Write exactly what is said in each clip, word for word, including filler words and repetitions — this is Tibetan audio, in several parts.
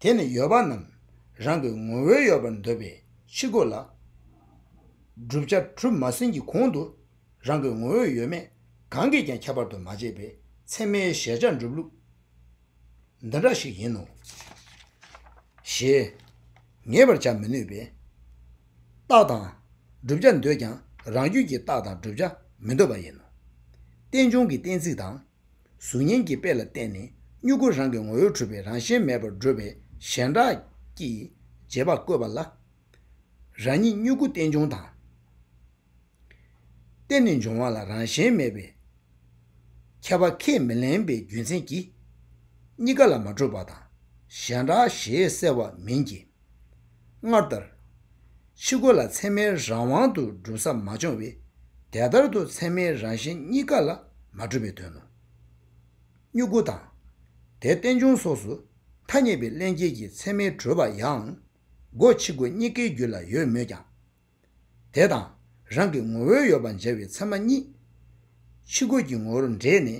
དེ་ནི་ཡོད་པ་རྣམས་རང་གི་ངོ་བོས་ཡོད་པར་འདོད་པའི་ཕྱི་རྒོལ་ལ། བསྒྲུབ་བྱ་གྲུབ་མ་ཟིན་གྱི་གོང་དུ་རང་གི་ངོ་བོས་ཡོད་མེད་གང་གིས་ཀྱང་ཁྱབ་པར་དུ་མ་བྱས་པའི་ཚད་མའི་གཞལ་བྱ་སྒྲུབ་ལུགས་འདི་འདྲ་ཞིག་ཡིན་ནོ། ཞེས་ངེས་པར་བྱ་མི་ནུས་པས། རྟགས་དང་བསྒྲུབ་བྱ་འདོད་ཀྱང་རང་རྒྱུད་ཀྱི་རྟགས་དང་བསྒྲུབ་བྱ་མི་འདོད་པ་ཡིན་ནོ། རྟེན་འབྱུང་གི་གཏན་ཚིགས་དང་། གཟུགས་བརྙན་གྱི་དཔེ་ལ་བརྟེན་ནས་མྱུ་གུ་རང་གི་ངོ་བོས་གྲུབ་པའི་རང་བཞིན་མེད་པར་སྒྲུབ་པའི་གཞན་གྲགས་ཀྱིས་རྗེས་དཔག་བཀོད་པ་ལ། རང་ཉིད་མྱུ་གུ་རྟེན་འབྱུང་དང་། གཏན་ནས་འབྱུང་བ་ལ་རང་བཞིན་མེད་པའི་ཁྱབ་པ་ཁས་མི་ལེན་པའི་རྒྱུ་མཚན་གྱིས་གཉིས་ཀ་ལ་མ་གྲུབ་པ་དང་གཞན་གྲགས་ཞེས་གསལ་བ་མིན་གྱི། སྔར་ལྟར། ཕྱི་རྒོལ་ལ་ཚད་མའི་རང་དབང་དུ་གྲུབ་ས་མ་བྱུང་བས་དེ་ལྟར་དུ་ཚད་མའི་རང་བཞིན་གཉིས་ཀ་ལ་མ་གྲུབ་པའི་དོན་ནོ། མྱུ་གུ་དང་། དེ་རྟེན་འབྱུང་སོགས་སུ་ཐ་སྙད་པའི་ལྷན་སྐྱེས་ཀྱི་ཚད་མས་གྲུབ་པ་ཡང་སྒོ་ཕྱི་སྒོ་གཉིས་ཀའི་རྒྱུད་ལ་ཡོད་མོད་ཀྱང་། དེ་དང་རང་གི་ངོ་བོའི་ཡོད་པར་འཇལ་བའི་ཚད་མ་གཉིས། ཕྱི་རྒོལ་གྱི་ངོ་བོར་འདྲེས་ནས་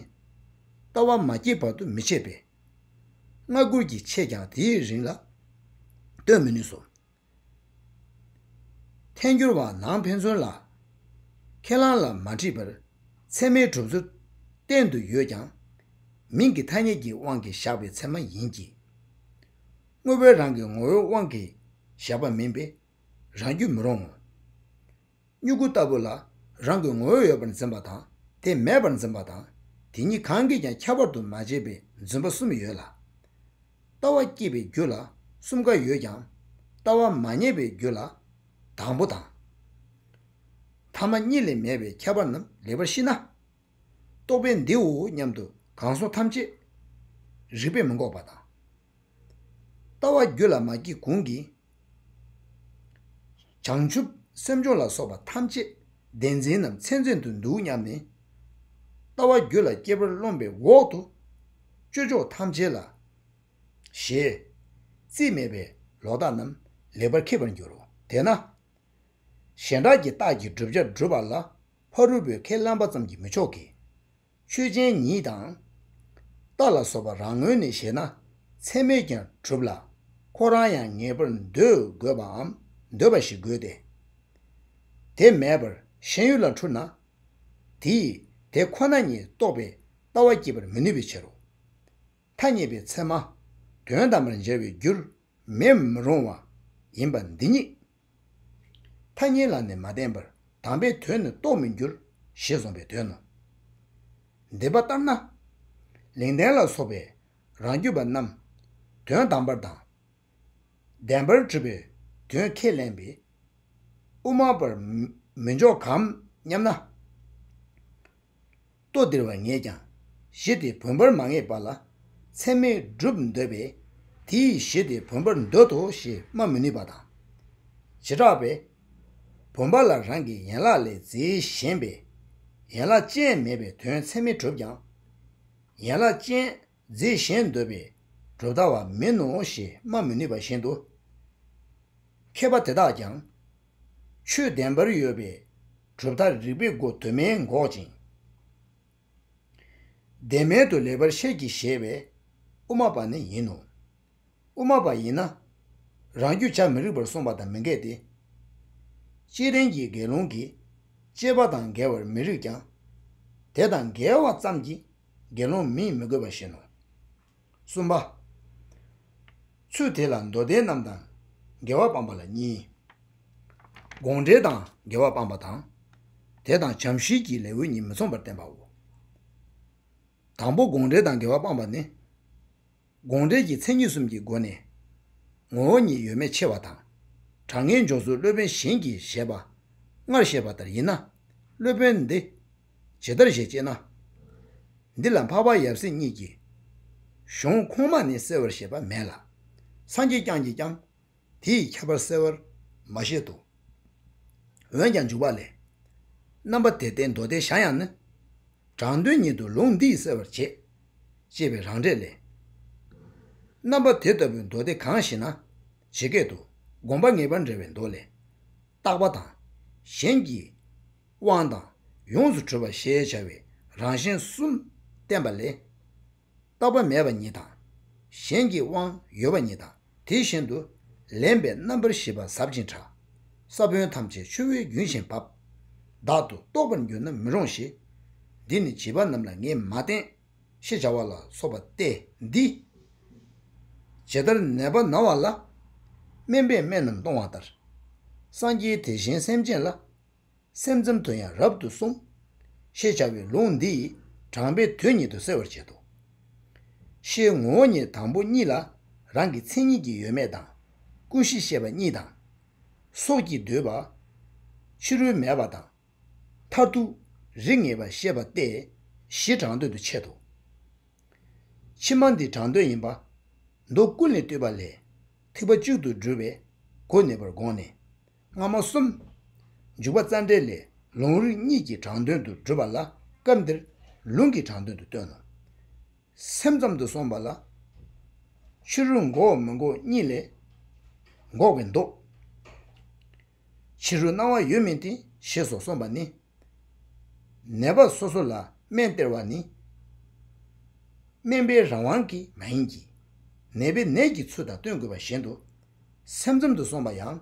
ལྟ་བ་མ་སྐྱེས་བར་དུ་མི་འཆད་པས། སྔ་རྒོལ་གྱི་ཆེད་ཀྱང་དེའི་རིང་ལ་སྟོན་མི་ནུས་སོ། ཐལ་འགྱུར་བ་ནང་ཕན་ཚུན་ལ། ཁས་བླངས་ལ་མ་འཁྲིས་པར་ཚད་མའི་གྲུབ་ཚུལ་གཏན་དུ་ཡོད་ཀྱང་། མིང་གི་ཐ་སྙད་ཀྱི་དབང་གིས་བཞག་པའི་ཚད་མ་ཡིན་གྱི། དངོས་པོའི་རང་གི་ངོ་བོའི་དབང་གིས་བཞག་པ་མིན་པས་རང་རྒྱུད་མི་རུང་ངོ་། མྱུ་གུ་ལྟ་བུ་ལ་རང་གི་ངོ་བོ་ཡོད་པར་འཛིན་པ་དང་དེ་མེད་པར་འཛིན་པ་དང་དེ་གཉིས་གང་གིས་ཀྱང་ཁྱབ་པར་དུ་མ་བྱས་པའི་རྫུན་པ་གསུམ་ཡོད་ལ། ལྟ་བ་སྐྱེས་པའི་རྒྱུད་ལ་གསུམ་ཀ་ཡོད་ཀྱང་ལྟ་བ་མ་རྙེད་པའི་རྒྱུད་ལ་དང་པོ་དང་། ཐ་མ་གཉིས་ལས་མེད་པའི་ཁྱད་པར་རྣམས་ལེགས་པར་ཤེས་ན། རྟོག་པས་འདིའོ་སྙམ་དུ་གང་སོང་ཐམས་ཅད་རིགས་པས་མི་འགོག་པ་དང་། ལྟ་བ་རྒྱུད་ལ་མ་སྐྱེས་གོང་གི་བྱང་ཆུབ་སེམས་མཆོག་ལ་སོགས་པ་ཐམས་ཅད་བདེན་འཛིན་ནམ་མཚན་འཛིན་དུ་འདུག་སྙམ་ནས། ལྟ་བ་རྒྱུད་ལ་སྐྱེས་པར་རློམ་པའི་འོག་ཏུ་སྤྱོད་ཕྱོགས་ཐམས་ཅད་ལ་ཞེས་རྩིས་མེད་པའི་ལོག་ལྟ་རྣམས་ལེགས་པར་ཁེགས་པར་འགྱུར་རོ། དེས་ན། གཞན་གྲགས་ཀྱི་རྟགས་ཀྱི་བསྒྲུབ་བྱ་སྒྲུབ་པ་ལ་ཕ་རོལ་པོས་ཁས་བླངས་པ་ཙམ་གྱིས་མི་ཆོག་གི། ཆོས་ཅན་ཉིད་དང་། རྟགས་ལ་སོགས་པ་རང་ངོས་ནས་བཞེད་ན་ཚད་མས་ཀྱང་གྲུབ་ལ། ཁོ་རང་ཡང་ངེས་པར་འདོད་དགོས་པའམ་འདོད་པ་ཞིག་དགོས་ཏེ། དེ་མེད་པར་ཞེན་ཡུལ་ལ་འཁྲུལ་ན། དེས་དེ་ཁོ་ན་ཉིད་རྟོགས་པའི་ལྟ་བ་སྐྱེད་པར་མི་ནུས་པའི་ཕྱིར་རོ། ཐ་སྙད་པའི་ཚད་མ་དོན་དམ་པར་འཇལ་བའི་རྒྱུར་མེད་མི་རུང་བ་ཡིན་པ་འདི་ཉིད། ཐ་སྙད་ལ་ནི་མ་བརྟེན་པར་དམ་པའི་དོན་ནི་རྟོགས་མི་འགྱུར་ཞེས་གསུངས་པའི་དོན་ནོ། འདི་པ་ལྟར་ན། ལེགས་ལྡན་ལ་སོགས་པའི་རང་རྒྱུད་པ་རྣམས་དོན་དམ་པར་དང་། བདེན་པར་གྲུབ་པའི་དོན་ཁས་ལེན་པས་དབུ་མ་པར་མི་འཇོག་གམ་སྙམ་ན། ལྟོ་ལྡིར་བ་ངེས་ཀྱང་གཞི་དེ་བུམ་པར་མ་ངེས་པ་ལ་ཚད་མས་གྲུབ་འདོད་པས་དེའི་གཞི་དེ་བུམ་པར་འདོད་དོ་ཞེས་སྨྲ་མི་ནུས་པ་དང་། བྱེ་བྲག་པས་བུམ་པ་ལ་རང་གི་ཡན་ལག་ལས་རྫས་གཞན་པའི་ཡན་ལག་ཅན་མེད་པའི་དོན་ཚད་མས་གྲུབ་ཀྱང་། ཡན་ལག་ཅན་རྫས་གཞན་འདོད་པས་གྲུབ་ལྟ་བ་མིན་ནོ་ཞེས་སྨྲ་མི་ནུས་པ་བཞིན་དུ། མཁས་པ་དེ་དག་ཀྱང་ཆོས་བདེན་པར་ཡོད་པའི་གྲུབ་མཐའ་རིགས་པས་སྒོ་དུ་མས་འགོག་ཅིང་། བདེན་མེད་དུ་ལེགས་པར་ཤེས་ཀྱིས་བཞེད་པའི་དབུ་མ་པ་ནི་ཡིན་ནོ། དབུ་མ་པ་ཡིན་ན་རང་རྒྱུད་བྱ་མི་རིགས་པར་གསུངས་པ་དང་མི་འགལ་ཏེ། སྤྱིར་བསྟན་གྱི་དགེ་སློང་གིས་བཅས་པ་དང་འགལ་བར་མི་རིགས་ཀྱང་དེ་དང་འགལ་བ་ཙམ་གྱིས་དགེ་སློང་མིན་མི་དགོས་པ་བཞིན་ནོ། གསུམ་པ། ཚུལ་དེ་ལ་མདོ་སྡེ་རྣམས་དང་འགལ་བ་སྤངས་པ་ལ་གཉིས། དགོངས་འགྲེལ་དང་འགལ་བ་སྤངས་པ་དང་། དེ་དང་བྱམས་ཞི་གི་ལེའུ་གཉིས་མི་མཚུངས་པར་བསྟན་པའོ། དང་པོ་དགོངས་འགྲེལ་དང་འགལ་བ་སྤངས་པ་ནི། དགོངས་འགྲེལ་གྱི་མཚན་ཉིད་གསུམ་གྱི་སྒོ་ནས་ངོ་བོ་ཉིད་ཡོད་མེད་ཕྱེ་བ་དང་། གྲངས་ངེས་འཇོག་ཚུལ་སློབ་དཔོན་གཞན་གྱིས་བཞེད་པ་སྔར་བཤད་པ་ལྟར་ཡིན་ན། སློབ་དཔོན་འདི་ཇི་ལྟར་བཞེད་ཅེ་ན། འདི་ལ་འཕགས་པ་ཡབ་སྲས་གཉིས་ཀྱིས་གཞུང་ཁོངས་མ་ནས་གསལ་བར་བཤད་པ་མེད་ལ། སངས་རྒྱས་བསྐྱངས་ཀྱིས་ཀྱང་དེའི་ཁྱད་པར་གསལ་བར་མ་བཤད་དོ། འོན་ཀྱང་འཇུག་པ་ལས། རྣམ་པ་དེ་ལྟའི་མདོ་སྡེ་གཞན་ཡང་ནི། དྲང་དོན་ཉིད་དུ་ལུང་འདིས་གསལ་བར་བྱེད། ཅེས་པའི་རང་འགྲེལ་ལས། རྣམ་པ་དེ་ལྟ་བུའི་མདོ་སྡེ་གང་ཞེ་ན། ཇི་སྐད་དུ་དགོངས་པ་ངེས་པར་འགྲེལ་བའི་མདོ་ལས། རྟག་པ་དང་གཞན་གྱི་དབང་དང་ཡོངས་སུ་གྲུབ་པ་ཞེས་བྱ་བའི་རང་བཞིན་གསུམ་བསྟན་པ་ལས། རྟག་པ་མེད་པ་ཉིད་དང་། གཞན་གྱི་དབང་ཡོད་པ་ཉིད་དང་ དེ་བཞིན་དུ་ལེན་པའི་རྣམ་པར་ཤེས་པ་ཟབ་ཅིང་ཕྲ། ས་བོན་ཐམས་ཅད་ཆུ་བོའི་རྒྱུན་བཞིན་འབབ། བདག་ཏུ་རྟོག་པར་འགྱུར་ན་མི་རུང་ཞེས། འདི་ནི་བྱིས་པ་རྣམས་ལ་ངས་མ་བསྟན། ཞེས་བྱ་བ་ལ་སོགས་པ་སྟེ་འདི། ཇི་ལྟར་ནད་པ་ན་བ་ལ། སྨན་པས་སྨན་རྣམས་གཏོང་བ་ལྟར། སངས་རྒྱས་དེ་བཞིན་སེམས་ཅན་ལ། སེམས་ཙམ་དུ་ཡང་རབ་ཏུ་གསུངས། ཞེས་བྱ་བའི་ལུང་འདི་ཡིས་དྲངས་པའི་དོན་ཉིད་དུ་གསལ་བར་བྱེད་དོ། ཤེས་ངོ་བོ་ཉིད་དང་པོ་གཉིས་ལ་རང་གི་མཚན་ཉིད་ཀྱི་ཡོད་མེད་དང་། ཀུན་གཞི་ཤེས་པ་གཉིས་དང་། སོགས་ཀྱིས་བསྡུས་པ། ཕྱི་རོལ་མེད་པ་དང་། མཐར་ཐུག་རིགས་ངེས་པ་ཤེས་པ་སྟེ་བཞི་དྲང་དོན་དུ་འཆད་དོ། ཕྱི་མ་འདི་དྲང་དོན་ཡིན་པ། མདོ་ཀུན་ལས་བཏུས་པ་ལས་ཐེག་པ་གཅིག་ཏུ་སྒྲུབ་པའི་སྒོ་ནས་པར་དགོངས་ནས། སྔ་མ་གསུམ། འཇུག་པ་རྩ་འགྲེལ་ལས་ལུང་རིགས་གཉིས་ཀྱི་དྲང་དོན་དུ་སྒྲུབ་པ་ལ་སྐབས་འདིར་ལུང་གི་དྲང་དོན་དུ་སྟོན་ནོ། སེམས་ཙམ་དུ་སོང་བ་ལ། ཕྱི་རོལ་འགོག་མི་འགོག་གཉིས་ལས། འགོག་པའི་མདོ། ཕྱི་རོལ་སྣང་བ་ཡོད་མིན་ཏེ་ཞེས་སོགས་གསུངས་པ་ནི། ནད་པ་སོ་སོ་ལ་སྨན་སྟེར་བ་ནི། སྨན་པའི་རང་དབང་གིས་མ་ཡིན་གྱི། ནད་པའི་ནད་ཀྱི་ཚུལ་དང་བསྟུན་དགོས་པ་བཞིན་དུ། སེམས་ཙམ་དུ་སོང་བ་ཡང་།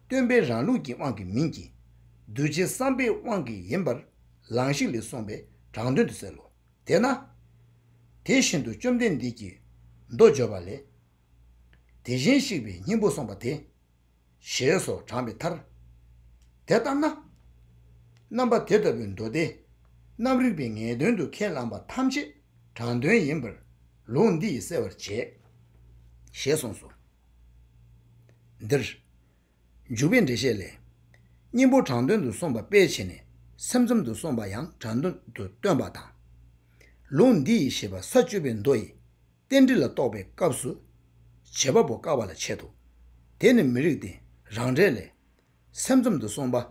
སྟོན་པའི་རང་ལུགས་ཀྱི་དབང་གིས་མིན་གྱི། གདུལ་བྱའི་བསམ་པའི་དབང་གིས་ཡིན་པར་ལང་ཤིག་ལས་གསུངས་པའི་དྲང་དོན་དུ་གསལ་ལོ། དེས་ན། དེ་བཞིན་དུ་བཅོམ་ལྡན་འདས་ཀྱིས་མདོ་བརྗོད་པ་ལས། དེ་བཞིན་གཤེགས་པའི་སྙིང་པོ་གསུངས་པ་དེ། ཞེས་སོགས་དྲངས་པའི་མཐར། དེ་ལྟར་ན། རྣམ་པ་དེ་ལྟ་བུའི་མདོ་སྡེ། རྣམ་རིག་པའི་ངེས་དོན་དུ་ཁས་བླངས་པ་ཐམས་ཅད་དྲང་དོན་ཡིན་པར་ལུང་འདི་ཡིས་གསལ་བར་བྱེད། ཞེས་གསུངས་སོ། འདིར། འཇུག་པའི་འགྲེལ་བཤད་ལས། སྙིང་པོ་དྲང་དོན་དུ་གསུངས་པ་དཔེ་བྱས་ནས་སེམས་ཙམ་དུ་གསུངས་པ་ཡང་དྲང་དོན་དུ་སྟོན་པ་དང་། ལུང་འདི་ཡིས་ཞེས་པ་ས་བཅུ་པའི་མདོ་ཡི་རྟེན་འབྲེལ་ལ་གཏོགས་པའི་སྐབས་སུ། བྱེད་པ་པོ་དཀའ་བ་ལ་བྱེད་དོ། དེ་ནི་མི་རིགས་ཏེ་རང་འགྲེལ་ལས། སེམས་ཙམ་དུ་གསུངས་པ།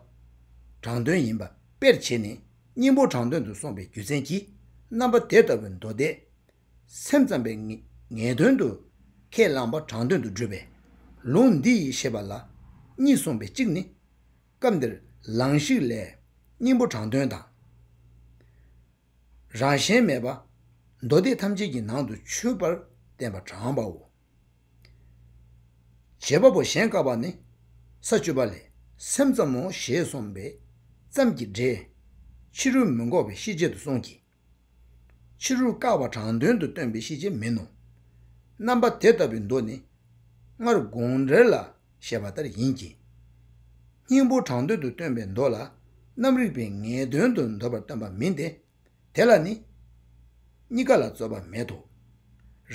དྲང་དོན་ཡིན་པ་དཔེར་བྱས་ནས་སྙིང་པོ་དྲང་དོན་དུ་གསུངས་པའི་རྒྱུ་མཚན་གྱིས་རྣམ་པ་དེ་ལྟ་བུའི་མདོ་སྡེ། སེམས་ཙམ་པའི་ངེས་ངེས་དོན་དུ་ཁས་བླངས་པ་དྲང་དོན་དུ་སྒྲུབ་པས། ལུང་འདི་ཡིས་ཞེས་པ་ལ་གཉིས་གསུངས་པའི་གཅིག་ནི། སྐབས་འདིར་ལང་ཤིག་ལས་སྙིང་པོ་དྲང་དོན་དང་། རང་གཞན་མེད་པ། མདོ་སྡེ་ཐམས་ཅད་ཀྱི་ནང་དུ་ཆུད་པར་བསྟན་པ་དྲངས་པའོ། བྱེད་པ་པོ་གཞན་བཀག་པ་ནི། ས་བཅུ་པ་ལས་སེམས་ཙམ་མོ་ཞེས་གསུངས་པའི་ཙམ་གྱི་སྒྲས་ཕྱི་རོལ་མི་འགོག་པའི་ཤེས་བྱེད་དུ་གསུངས་ཀྱི། ཕྱི་རོལ་བཀག་པ་དྲང་དོན་དུ་སྟོན་པའི་ཤེས་བྱེད་མིན་ནོ། རྣམ་པ་དེ་ལྟ་བུའི་མདོ་ནི། སྔར་དགོངས་འགྲེལ་ལ་བཤད་པ་ལྟར་ཡིན་གྱི། སྙིང་པོ་དྲང་དོན་དུ་སྟོན་པའི་མདོ་ལ་རྣམ་རིག་པའི་ངེས་དོན་དུ་འདོད་པར་སྟོན་པ་མིན་ཏེ། དེ་ལ་ནི། གཉིས་ཀ་ལ་རྩོད་པ་མེད་དོ།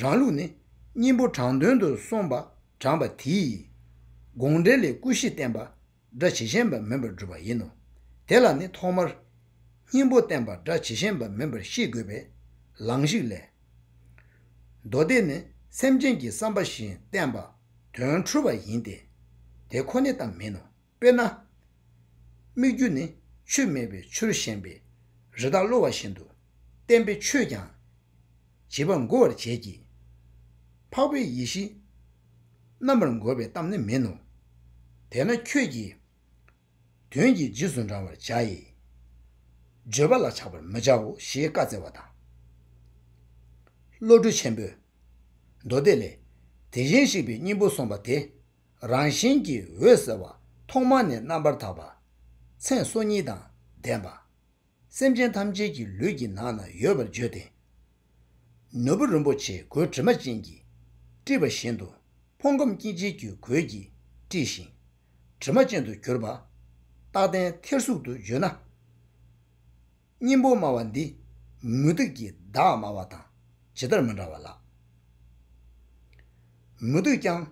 རང་ལུགས་ནི་སྙིང་པོ་དྲང་དོན་དུ་གསུངས་པ་དྲངས་པ་དེས། དགོངས་འགྲེལ་ལས་ཀུན་གཞི་བསྟན་པ་སྒྲ་ཇི་བཞིན་པ་མིན་པར་སྒྲུབ་པ་ཡིན་ནོ། དེ་ལ་ནི་ཐོག་མར། སྙིང་པོ་བསྟན་པ་སྒྲ་ཇི་བཞིན་པ་མིན་པར་ཤེས་དགོས་པས་ལང་ཤིག་ལས། མདོ་སྡེ་ནི་སེམས་ཅན་གྱི་བསམ་པ་བཞིན་བསྟན་པ་དོན་འཁྲུལ་བ་ཡིན་ཏེ། དེ་ཁོ་ནའི་གཏམ་མིན་ནོ། དཔེར་ན། སྨིག་རྒྱུ་ནི་ཆུ་མེད་པའི་ཆུར་ཞེན་པའི་རི་དྭགས་གློ་བ་བཞིན་དུ་བསྟན་པའི་ཆོས་ཀྱང་བྱིས་པ་མགུ་བར་བྱེད་ཀྱི། འཕགས་པའི་ཡེ་ཤེས་རྣམ་པར་འགོག་པའི་གཏམ་ནི་མིན་ནོ། དེས་ན་ཁྱོད་ཀྱིས་དོན་གྱི་རྗེས་སུ་འབྲང་བར་བྱ་ཡི། བརྗོད་པ་ལ་ཆགས་པར་མི་བྱའོ་ཞེས་བཀའ་སྩལ་བ་དང་། བློ་གྲོས་ཆེན་པོས། མདོ་སྡེ་ལས་དེ་བཞིན་གཤེགས་པའི་སྙིང་པོ་གསུངས་པ་དེ། རང་བཞིན་གྱིས་འོད་གསལ་བ་ཐོག་མ་ནས་རྣམ་པར་དག་པ། མཚན་སོ་གཉིས་དང་ལྡན་པ། སེམས་ཅན་ཐམས་ཅད་ཀྱི་ལུས་ཀྱི་ནང་ན་ཡོད་པར་བརྗོད་དེ། ནོར་བུ་རིན་པོ་ཆེ་གོས་དྲི་མ་ཅན་གྱིས་དཀྲིས་པ་བཞིན་དུ་ཕུང་ཁམས་སྐྱེ་མཆེད་ཀྱི་གོས་ཀྱིས་དཀྲིས་ཤིང་། དྲི་མ་ཅན་དུ་གྱུར་པ། རྟག་བརྟན་ཐེར་ཟུག་ཏུ་བརྗོད་ན། སྙིང་པོ་སྨྲ་བ་འདི་མུ་སྟེགས་ཀྱི་བདག་སྨྲ་བ་དང་ཇི་ལྟར་མི་འདྲ་བ་ལགས། མུ་སྟེགས་ཀྱང་།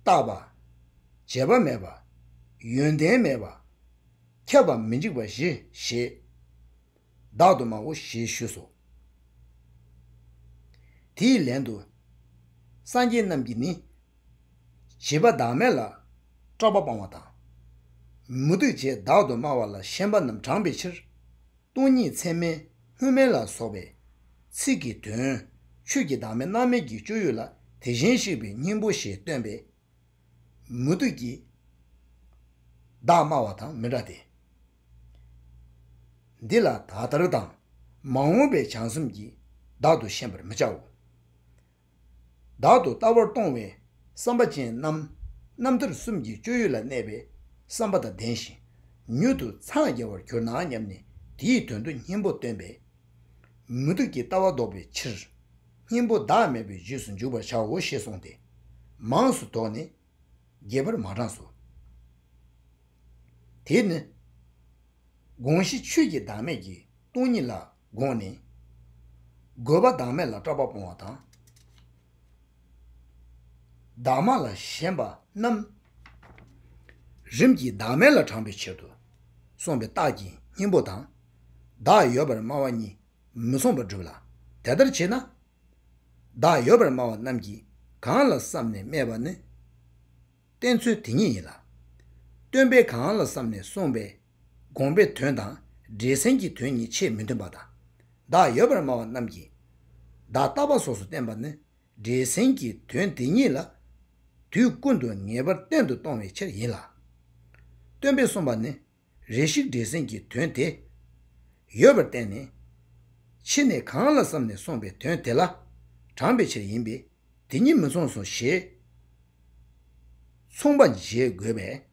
རྟག་པ། བྱས་པ་མེད་པ། ཡོན་ཏན་མེད་པ། ཁྱབ་པ་མི་འཇིག་པ་བཞི་ཞེས། བདག་ཏུ་སྨྲའོ་ཞེས་ཞུས་སོ། དེའི་ལན་དུ། སངས་རྒྱས་རྣམས་ཀྱིས་ནི། བྱིས་པ་བདག་མེད་ལ་སྐྲག་པ་སྤང་བ་དང་། མུ་སྟེགས་བྱས་བདག་ཏུ་སྨྲ་བ་ལ་ཞེན་པ་རྣམས་དྲངས་པའི་ཕྱིར། སྟོང་ཉིད་ཚད་མའི་སྔོན་མེད་ལ་སོགས་པའི་ཚིག་གི་དོན་ཆོས་ཀྱི་བདག་མེད་རྣམ་སྨིན་གྱི་སྤྱོད་ཡུལ་ལ་དེ་བཞིན་གཤེགས་པའི་སྙིང་པོ་ཞེས་སྟོན་པས། མུ་སྟེགས་ཀྱིས་བདག་སྨྲ་བ་དང་མི་འདྲ་སྟེ། འདི་ལ་ད་ལྟར་དང་མ་འོངས་པའི་བྱང་སེམས་ཀྱིས་བདག་ཏུ་ཤེས་པར་མི་བྱའོ། བདག་ཏུ་ལྟ་བར་གཏོང་བའི་བསམ་པ་ཅན་རྣམས་རྣམ་ཐར་གསུམ་གྱི་སྤྱོད་ཡུལ་ལ་གནས་པའི་བསམ་པ་དང་ལྡན་ཞིང་མྱུར་དུ་འཚང་རྒྱ་བར་གྱུར་ན་སྙམ་ནས་དེའི་དོན་དུ་སྙིང་པོ་བསྟན་པས། མུ་སྟེགས་ཀྱི་ལྟ་བ་བཟློག་པའི་ཕྱིར། སྙིང་པོ་བདག་མེད་པའི་རྗེས་སུ་འཇུག་པར་བྱའོ་ཞེས་གསུངས་ཏེ། མངས་སུ་དོགས་ནས་རྒྱས་པར་མ་དྲངས་སོ། དེས་ནི། དགོངས་གཞི་ཆོས་ཀྱི་བདག་མེད་ཀྱི་སྟོང་ཉིད་ལ་དགོངས་ནས། རྒོལ་བ་བདག་མེད་ལ་སྐྲག་པ་སྤོང་བ་དང་། བདག་མ་ལ་ཞེན་པ་རྣམས་རིམ་གྱིས་བདག་མེད་ལ་དྲངས་པའི་ཕྱིར་དུ་གསུངས་པའི་རྟགས་ཀྱི་སྙིང་པོ་དང་། བདག་ཡོད་པར་སྨྲ་བ་གཉིས་མི་མཚུངས་པར་སྒྲུབ་ལ། དེ་ལྟར་བྱས་ན། བདག་ཡོད་པར་སྨྲ་བ་རྣམས་ཀྱིས་གང་ལ་བསམས་ནས་སྨྲས་པ་ནི། བསྟན་ཚུལ་དེ་ཉིད་ཡིན་ལ། སྟོན་པས་གང་ལ་བསམས་ནས་གསུངས་པའི་དགོངས་པའི་དོན་དང་འགྲེལ་ཟིན་གྱི་དོན་གཉིས་ཆེས་མི་མཐུན་པ་དང་། བདག་ཡོད་པར་སྨྲ་བ་རྣམས་ཀྱིས་བདག་རྟག་པ་སོ་སོར་བསྟན་པ་ནི་འགྲེལ་ཟིན་གྱི་དོན་དེ་ཉིད་ལ་དུས་ཀུན་ཏུ་ངེས་པར་བསྟན་དུ་གཏོང་བའི་ཕྱིར་ཡིན་ལ། སྟོན་པས་གསུངས་པ་ནི་རེ་ཞིག་འགྲེལ་ཟིན་གྱི་དོན་དེ་ཡོད་པར་བསྟན་ནས། ཕྱི་ནས་གང་ལ་བསམས་ནས་གསུངས་པའི་དོན་དེ་ལ་དྲངས་པའི་ཕྱིར་ཡིན་པས། དེ་གཉིས་མི་མཚུངས་སོ་ཞེས་མཚུངས་པ་འབྱེད་དགོས་པས།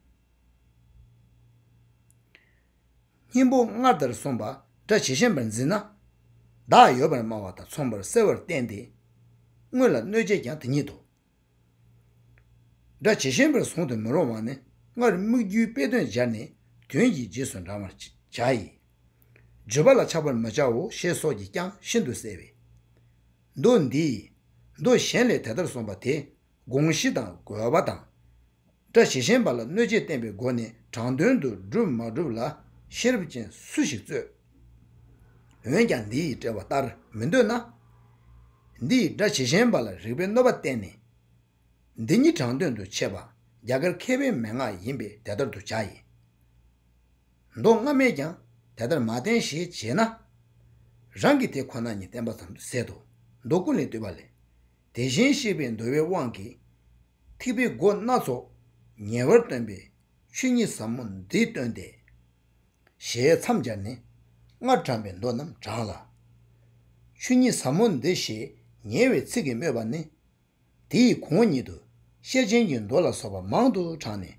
སྙིང་པོ་སྔར་ལྟར་གསུངས་པ་སྒྲ་ཇི་བཞིན་པར་འཛིན་ན། བདག་ཡོད་པར་སྨྲ་བ་དང་མཚུངས་པར་གསལ་བར་བསྟན་ཏེ། དངོས་ལ་གནོད་བྱེད་ཀྱང་དེ་ཉིད་དོ། སྒྲ་ཇི་བཞིན་པར་གཟུང་དུ་མི་རུང་བ་ནི་སྔར་དམིགས་རྒྱུའི་དཔེ་དོན་སྦྱར་ནས་དོན་གྱི་རྗེས་སུ་འབྲང་བར་བྱ་ཡི། བརྗོད་པ་ལ་ཆགས་པར་མི་བྱའོ་ཞེས་སོགས་ཀྱིས་ཀྱང་ཤིན་ཏུ་གསལ་བས། མདོ་འདིས་མདོ་གཞན་ལས་དེ་ལྟར་གསུངས་པ་དེ་དགོངས་གཞི་དང་རྒོལ་བ་དང་། སྒྲ་ཇི་བཞིན་པ་ལ་གནོད་བྱེད་བསྟན་པའི་སྒོ་ནས་དྲང་དོན་དུ་སྒྲུབ་མ་གྲུབ་ལ་ཤེས་རབ་ཅན་སུ་ཞིག་རྩོད། འོན་ཀྱང་འདི་ཡིས་བཀྲལ་བ་ལྟར་མི་འདོད་ན། འདི་ཡིས་སྒྲ་ཇི་བཞིན་པ་ལ་རིགས་པས་གནོད་པ་བསྟན་ནས། འདི་ཉིད་དྲང་དོན་དུ་འཆད་པ་རྒྱ་གར་མཁས་པའི་མན་ངག་ཡིན་པས་དེ་ལྟར་དུ་བྱ་ཡི། མདོ་སྔ་མས་ཀྱང་དེ་ལྟར་མ་བསྟན་ཞེས་བྱས་ན། རང་གིས་དེ་ཁོ་ན་ཉིད་བསྟན་པ་ཙམ་དུ་ཟད་དོ། མདོ་ཀུན་ལས་བཏུས་པ་ལས། དེ་བཞིན་གཤེགས་པའི་འདུལ་བའི་དབང་གིས། ཐེག་པའི་སྒོ་སྣ་ཚོགས་ཉེ་བར་སྟོན་པའི་ཆོས་ཉིད་ཟབ་མོ་འདི་སྟོན་ཏེ། ཞེས་མཚམས་སྦྱར་ནས་སྔར་དྲངས་པའི་མདོ་རྣམས་དྲངས་ལ། ཆོས་ཉིད་ཟབ་མོ་འདི་ཞེས་ཉེ་བའི་ཚིག་གིས་སྨོས་པ་ནི། དེ་ཡི་གོང་ཉིད་དུ་ཤེར་ཕྱིན་གྱི་མདོ་ལ་སོགས་པ་མང་དུ་དྲངས་ནས།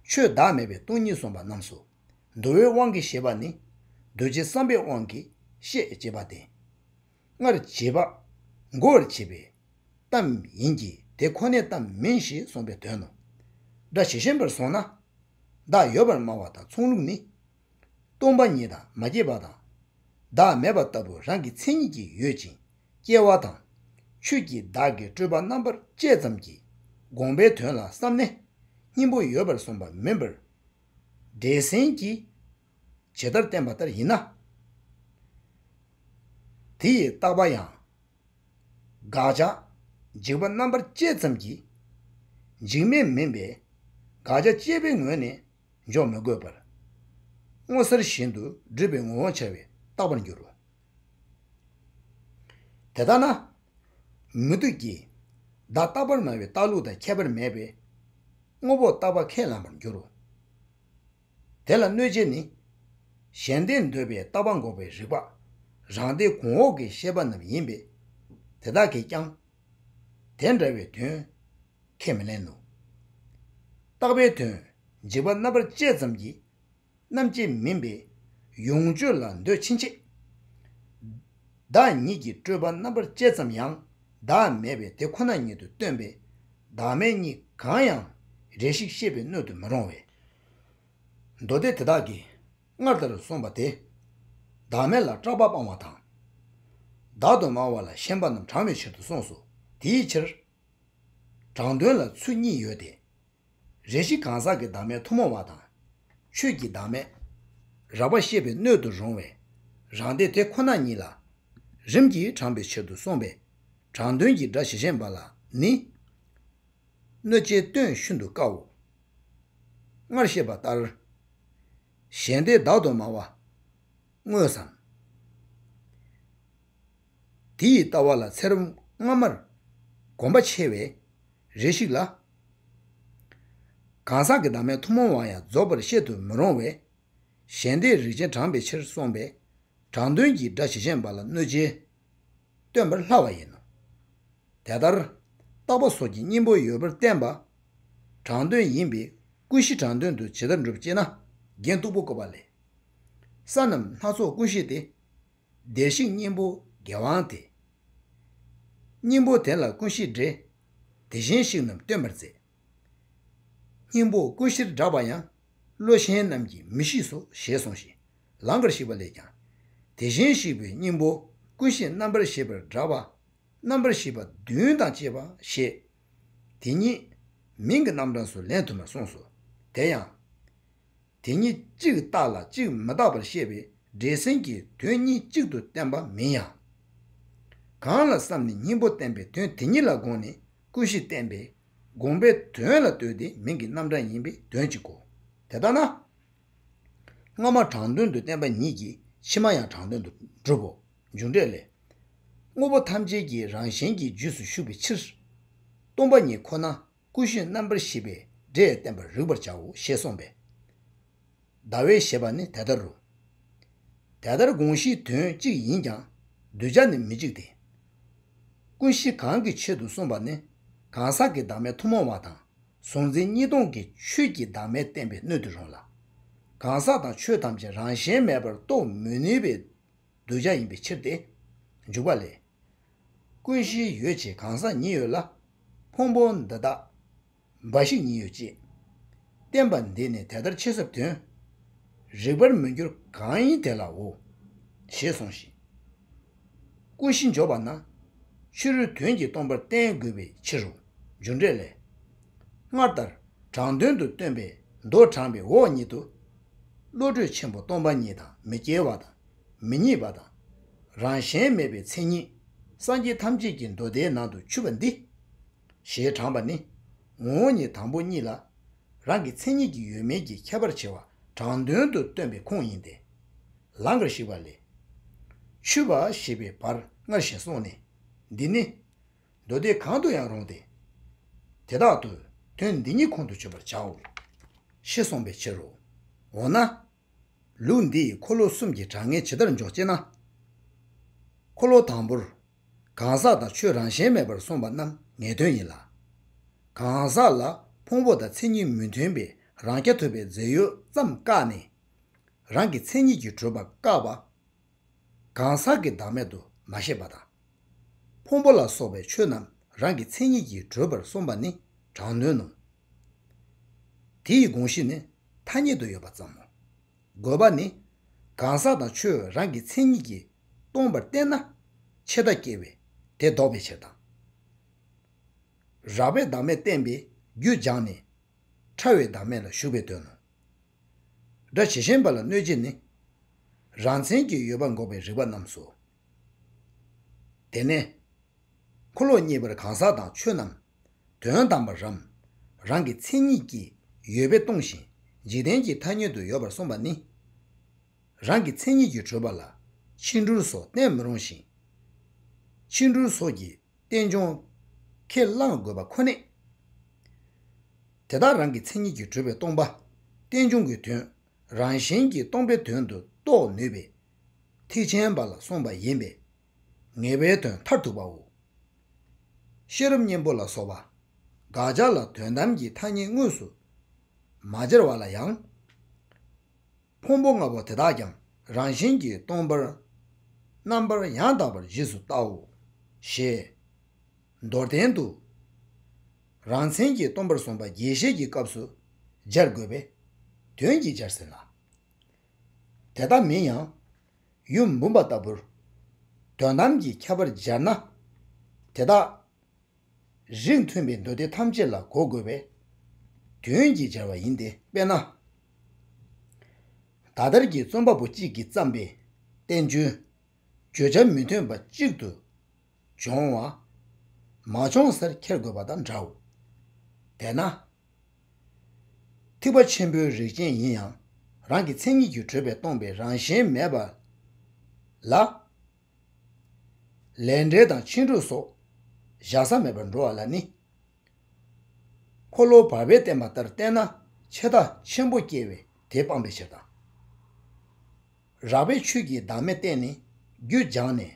ཆོས་བདག་མེད་པའི་སྟོང་ཉིད་གསུངས་པ་རྣམས་སོ། འདུལ་བའི་དབང་གིས་ཞེས་པ་ནི། རྡོ་རྗེ་བསམ་པའི་དབང་གིས་བཤད་ཅེས་པ་སྟེ། སྔར་བྱེད་པ་མགོ་བར་བྱེད་པའི་གཏམ་ཡིན་གྱི་དེ་ཁོ་ནའི་གཏམ་མིན་ཞེས་གསུངས་པའི་དོན་ནོ། སྒྲ་ཇི་བཞིན་པར་སོང་ན། བདག་ཡོད་པར་སྨྲ་བ་དང་མཚུངས་ལུགས་ནི། སྟོང་པ་ཉིད་དང་མ་སྐྱེས་པ་དང་། བདག་མེད་པ་ལྟ་བུ་རང་གི་མཚན་ཉིད་ཀྱིས་ཡོད་ཅིང་སྐྱེ་བ་དང་། ཆོས་ཀྱི་བདག་གི་སྤྲོས་པ་རྣམ་པར་བཅད་ཙམ་གྱིས་དགོངས་པའི་དོན་ལ་བསམས་ནས་སྙིང་པོ་ཡོད་པར་གསུངས་པ་མིན་པར། འགྲེལ་ཟིན་གྱིས་ཇི་ལྟར་བསྟན་པ་ལྟར་ཡིན་ན། དེ་ཡི་བརྟག་པ་ཡང་། དགག་བྱ་འཇིག་པ་རྣམ་པར་བཅད་ཙམ་གྱིས་འཇིག་མེད་མིན་པས་དགག་བྱ་བཅད་པའི་ངོས་ནས་འཇོག་མི་དགོས་པར། མངོན་གསལ་བཞིན་དུ་སྒྲུབ་པའི་ངོ་བོ་འཆར་བས་བརྟག་པར་འགྱུར་རོ། དེ་ལྟ་ན། མུ་སྟེགས་ཀྱིས་བདག་རྟག་པར་སྨྲ་བའི་རྟགས་ལུགས་དང་ཁྱད་པར་མེད་པས་དངོས་པོ་རྟག་པ་ཁས་བླངས་པར་འགྱུར་རོ། དེ་ལ་གནོད་བྱེད་ནི། གཞན་ལྡན་འདོད་པའི་རྟག་པ་འགོག་པའི་རིགས་པ། རང་སྡེ་གོང་འོག་གི་བཤད་པ་རྣམས་ཡིན་པས། དེ་དག་གིས་ཀྱང་། དེ་འདྲ་བའི་དོན་ཁས་མི་ལེན་ནོ། རྟག་པའི་དོན་འཇིག་པ་རྣམ་པར་བཅད་ཙམ་གྱིས་རྣམ་བཅད་མིན་པས་ཡོངས་གཅོད་ལ་འདོད་ཕྱིན་ཆད། བདག་ཉིད་ཀྱི་སྤྲོས་པ་རྣམ་པར་བཅད་ཙམ་ཡང་བདག་མེད་པས་དེ་ཁོ་ན་ཉིད་དུ་སྟོན་པས་བདག་མེད་གཉིས་གང་ཡང་རེ་ཞིག་ཤེས་པས་གནོད་དུ་མི་རུང་བས། མདོ་སྡེ་དེ་དག་གིས་སྔར་ལྟར་གསུངས་པ་དེ། བདག་མེད་ལ་སྐྲག་པ་སྤང་བ་དང་། བདག་ཏུ་སྨྲ་བ་ལ་ཞེན་པ་རྣམས་དྲང་བའི་ཕྱིར་དུ་གསུངས་སོ། དེའི་ཕྱིར། དྲང་དོན་ལ་ཚུལ་གཉིས་ཡོད་དེ། རེ་ཞིག་གང་ཟག་གི་བདག་མེད་ཐུན་མོང་བ་དང་། ཆོས་ཀྱི་བདག་མེད་རགས་པ་བཤད་པས་གནོད་དུ་རུང་བས། རང་སྡེ་དེ་ཁོ་ན་ཉིད་ལ་རིམ་གྱིས་དྲངས་པའི་ཕྱིར་དུ་གསུངས་པས། དྲང་དོན་གྱི་སྒྲ་ཇི་བཞིན་པ་ལ་ནི། གནོད་བྱེད་སྟོན་ཤིན་ཏུ་དཀའོ། སྔར་བཤད་པ་ལྟར། གཞན་སྡེ་བདག་ཏུ་སྨྲ་བ་དངོས་སམ། དེ་ཡི་ལྟ་བ་ལ་ཚེ་རབས་སྔ་མར་གོམས་པ་ཆེ་བས་རེ་ཞིག་ལ། གང་ཟག་གི་བདག་མེད་ཐུན་མོང་བ་ཡང་རྫོགས་པར་བཤད་དུ་མི་རུང་བས། གཞན་སྡེའི་རིགས་ཅན་དྲངས་པའི་ཕྱིར་གསུངས་པས། དྲང་དོན་གྱི་སྒྲ་ཇི་བཞིན་པ་ལ་གནོད་བྱེད་སྟོན་པར་སླ་བ་ཡིན་ནོ། དེ་ལྟར་རྟག་པ་སོགས་ཀྱི་གཉེན་པོ་ཡོད་པར་བསྟན་པ། དྲང་དོན་ཡིན་པས་ཀུན་གཞི་དྲང་དོན་དུ་ཇི་ལྟར་འགྲུབ་ཅེ་ན། རྒྱན་སྟུག་པོ་བཀོད་པ་ལས། ས་རྣམས་སྣ་ཚོགས་ཀུན་ཤེས་ཏེ། བདེར་གཤེགས་གཉེན་པོ་དགེ་དབང་སྟེ། གཉེན་པོ་དེ་ལ་ཀུན་ཤེས་འདྲེ། དེ་བཞིན་གཤེགས་རྣམས་སྟོན་པར་མཛད། གཉེན་པོ་ཀུན་ཤེར་གྲགས་པ་ཡང་། བློ་ཞན་རྣམས་ཀྱིས་མི་ཤེས་སོ་ཞེས་གསུངས་ཤིང་། ལང་ཀར་གཤེགས་པ་ལས་ཀྱང་། དེ་བཞིན་གཤེགས་པའི་གཉེན་པོ་ཀུན་ཤེས་རྣམ་པར་ཤེས་པར་གྲགས་པ། རྣམ་པར་ཤེས་པ་བདུན་དང་བཅས་པ་ཞེས། དེ་ཉིད་མིང་གི་རྣམ་གྲངས་སུ་ལེན་ཐུབ་ན་གསུངས་སོ། དེ་ཡང་། དེ་ཉིད་གཅིག་བཏགས་ལ་གཅིག་མི་བཏགས་པར་བཤད་པའི་འདྲེ་སེམས་ཀྱི་དོན་གཉིས་གཅིག་ཏུ་བསྟན་པ་མིན་ཡང་། གང་ལ་བསམ་ནས་གཉེན་པོ་བསྟན་པའི་དོན་དེ་ཉིད་ལ་དགོངས་ནས་ཀུན་ཤེས་བསྟན་པས། དགོངས་པའི་དོན་ལ་ལྟོས་ཏེ་མིང་གི་རྣམ་གྲངས་ཡིན་པའི་དོན་གཅིག་གོ། དེ་ལྟ་ན། སྔ་མ་དྲང་དོན་དུ་བསྟན་པ་ཉིད་ཀྱིས་ཕྱི་མ་ཡང་དྲང་དོན་དུ་འགྲུབ་བོ། འཇུག་འགྲེལ་ལས། དངོས་པོ་ཐམས་ཅད་ཀྱི་རང་བཞིན་གྱི་རྗེས་སུ་ཞུགས་པའི་ཕྱིར། སྟོང་པ་ཉིད་ཁོ་ན་ཀུན་ཤེས་རྣམ་པར་ཤེས་པའི་སྒྲས་བསྟན་པར་རིག་པར་བྱའོ་ཞེས་གསུངས་པས། ཟླ་བའི་ཞེས་པ་ནི་དེ་ལྟར་རོ། དེ་ལྟར་དགོངས་གཞིའི་དོན་གཅིག་ཡིན་ཀྱང་གདུལ་བྱ་ནི་མི་གཅིག་སྟེ། ཀུན་གཞི་གང་གི་ཆེད་དུ་གསུངས་པ་ནི་གང་ཟག་གི་བདག་མེད་ཐུན་མོང་བ་དང་གཟུང་འཛིན་གཉིས་སྟོང་གི་ཆོས་ཀྱི་བདག་མེད་བསྟན་པའི་སྣོད་དུ་རུང་ལ། གང་ཟག་དང་ཆོས་ཐམས་ཅད་རང་བཞིན་མེད་པར་རྟོགས་མི་ནུས་པའི་གདུལ་བྱ་ཡིན་པའི་ཕྱིར་ཏེ། འཇུག་པ་ལས། ཀུན་གཞི་ཡོད་ཅེས་གང་ཟག་ཉིད་ཡོད་ལ། ཕུང་པོ་འདི་དག་འབའ་ཞིག་ཉིད་ཡོད་ཅེས། བསྟན་པ་འདི་ནི་དེ་ལྟར་ཕྱི་སོགས་དོན། རིག་པར་མི་འགྱུར་གང་ཡིན་དེ་ལའོ། ཞེས་གསུངས་ཤིང་། ཀུན་གཞི་འཇོག་པ་ན། ཕྱི་རོལ་དོན་གྱིས་སྟོང་པར་བསྟན་དགོས་པའི་ཕྱིར་རོ། འཇུག་འགྲེལ་ལས། སྔར་ལྟར་དྲང་དོན་དུ་སྟོན་པའི་མདོ་དྲངས་པའི་འོག་ཉིད་དུ། བློ་གྲོས་ཆེན་པོ་སྟོང་པ་ཉིད་དང་མི་སྐྱེ་བ་དང་མི་རྙེད་པ་དང་། རང་བཞིན་མེད་པའི་མཚན་ཉིད་སངས་རྒྱས་ཐམས་ཅད་ཀྱི་མདོ་སྡེའི་ནང་དུ་ཆུད་པ་འདི། ཞེས་དྲངས་པ་ནི། ངོ་བོ་ཉིད་དང་པོ་གཉིས་ལ། རང་གི་མཚན་ཉིད་ཀྱི་ཡོད་མེད་ཀྱི་ཁྱད་པར་ཕྱེ་བ་དྲང་དོན་དུ་སྟོན་པའི་ཁུངས་ཡིན་ཏེ། ལང་ཀར་གཤེགས་པ་ལས། ཆུད་པ་ཞེས་པའི་བར་སྔར་བཞིན་གསུངས་ནས། འདི་ནི། མདོ་སྡེ་གང་དུ་ཡང་རུང་སྟེ། དེ་དག་ཏུ་དོན་འདི་ཉིད་ཁོང་དུ་ཆུད་པར་བྱའོ། ཞེས་གསུངས་པའི་ཕྱིར་རོ། འོ་ན། ལུགས་འདིས་འཁོར་ལོ་གསུམ་གྱི་དྲང་ངེས་ཇི་ལྟར་འཇོག་ཅེ་ན། འཁོར་ལོ་དང་པོར། གང་ཟག་དང་ཆོས་རང་བཞིན་མེད་པར་གསུངས་པ་རྣམས་ངེས་དོན་ཡིན་ལ། གང་ཟག་ལ་ཕུང་པོ་དང་མཚན་ཉིད་མི་མཐུན་པའི་རང་རྐྱ་ཐུབ་པའི་རྫས་ཡོད་ཙམ་བཀག་ནས། རང་གི་མཚན་ཉིད་ཀྱིས་གྲུབ་པ་བཀག་པ། གང་ཟག་གི་བདག་མེད་དུ་མ་བཤད་པ་དང་། ཕུང་པོ་ལ་སོགས་པའི་ཆོས་རྣམས་རང་གི་མཚན་ཉིད་ཀྱིས་གྲུབ་པར་གསུངས་པ་ནི་དྲང་དོན་ནོ། དེ་ཡི་དགོངས་གཞི་ནི་ཐ་སྙད་དུ་ཡོད་པ་ཙམ་མོ། དགོས་པ་ནི། གང་ཟག་དང་ཆོས་རང་གི་མཚན་ཉིད་ཀྱིས་སྟོང་པར་བསྟན་ན། ཆད་ལྟ་སྐྱེ་བས་དེ་ལྡོག་པའི་ཕྱིར་དང་། རགས་པས་བདག་མེད་བསྟན་པས་རྒྱུད་སྦྱངས་ནས། ཕྲ་བའི་བདག་མེད་ལ་ཞུགས་པའི་དོན་ནོ། སྒྲ་ཇི་བཞིན་པ་ལ་གནོད་བྱེད་ནི། རང་མཚན་གྱི་ཡོད་པ་འགོག་པའི་རིགས་པ་རྣམས་སོ། དེ་ནས། འཁོར་ལོ་གཉིས་པར་གང་ཟག་དང་ཆོས་རྣམས་དོན་དམ་པར་རམ། རང་གི་མཚན་ཉིད་ཀྱིས་ཡོད་པས་སྟོང་ཞིང་འཇིག་རྟེན་གྱི་ཐ་སྙད་དུ་ཡོད་པར་གསུངས་པ་ནི། རང་གི་མཚན་ཉིད་ཀྱིས་གྲུབ་པ་ལ་ཕྱིན་དྲུལ་སོགས་བསྟན་མི་རུང་ཞིང་། ཕྱིན་དྲུལ་སོགས་ཀྱི་རྟེན་འབྱུང་ཁས་བླང་དགོས་པ་ཁོ་ནས། དེ་དག་རང་གི་མཚན་ཉིད་ཀྱིས་གྲུབ་པའི་སྟོང་པ། རྟེན་འབྱུང་གི་དོན། རང་བཞིན་གྱིས་སྟོང་པའི་དོན་དུ་རྟོགས་ནུས་པས། ཐེག་ཆེན་པ་ལ་གསུངས་པ་ཡིན་པས། ངེས་པའི་དོན་མཐར་ཐུག་པའོ། ཤེས་རབ་སྙིང་པོ་ལ་སོགས་པ། དགག་བྱ་ལ་དོན་དམ་གྱི་ཐ་སྙད་དངོས་སུ་མ་སྦྱར་བ་ལ་ཡང་། ཕུང་པོ་ལྔ་པོ་དེ་དག་ཀྱང་རང་བཞིན་གྱིས་སྟོང་པར། རྣམ་པར་ཡང་དག་པར་རྗེས་སུ་བལྟའོ། ཞེས། མདོར་བསྟན་དུ། རང་མཚན་གྱིས་སྟོང་པར་གསུངས་པ་རྒྱས་བཤད་ཀྱི་སྐབས་སུ་སྦྱར་དགོས་པས། དོན་གྱིས་སྦྱར་ཟིན་ལ། དེ་ལྟ་མིན་ཡང་། ཡུམ་འབུམ་པ་ལྟ་བུར། དོན་དམ་གྱི་ཁྱད་པར་སྦྱར་ན། དེ་དག་རིགས་མཐུན་པའི་མདོ་སྡེ་ཐམས་ཅད་ལ་གོ་དགོས་པས། དོན་གྱིས་སྦྱར་བ་ཡིན་ཏེ། དཔེར་ན། ད་ལྟར་གྱི་རྩོམ་པ་པོ་གཅིག་གིས་བརྩམས་པའི་བསྟན་བཅོས། བརྗོད་བྱ་མི་མཐུན་པ་གཅིག་ཏུ་སྦྱོང་བ། མ་བྱུང་སར་འཁྱེར་དགོས་པ་དང་འདྲའོ། དེས་ན། ཐེག་པ་ཆེན་པོའི་རིགས་ཅན་ཡིན་ཡང་། རང་གི་མཚན་ཉིད་ཀྱིས་གྲུབ་པས་སྟོང་པའི་རང་བཞིན་མེད་པ་ལ། ལས་འབྲེལ་དང་ཕྱིན་དྲུལ་སོགས་བཞག་ས་མེད་པར་འགྲོ་བ་ལ་ནི། འཁོར་ལོ་བར་པས་བསྟན་པ་ལྟར་བསྟན་ན་ཆད་ལྟ་ཆེན་པོ་སྐྱེ་བས་དེ་སྤང་བའི་ཕྱིར་དང་། རགས་པའི་ཆོས་ཀྱི་བདག་མེད་བསྟན་ནས་རྒྱུད་སྦྱངས་ནས།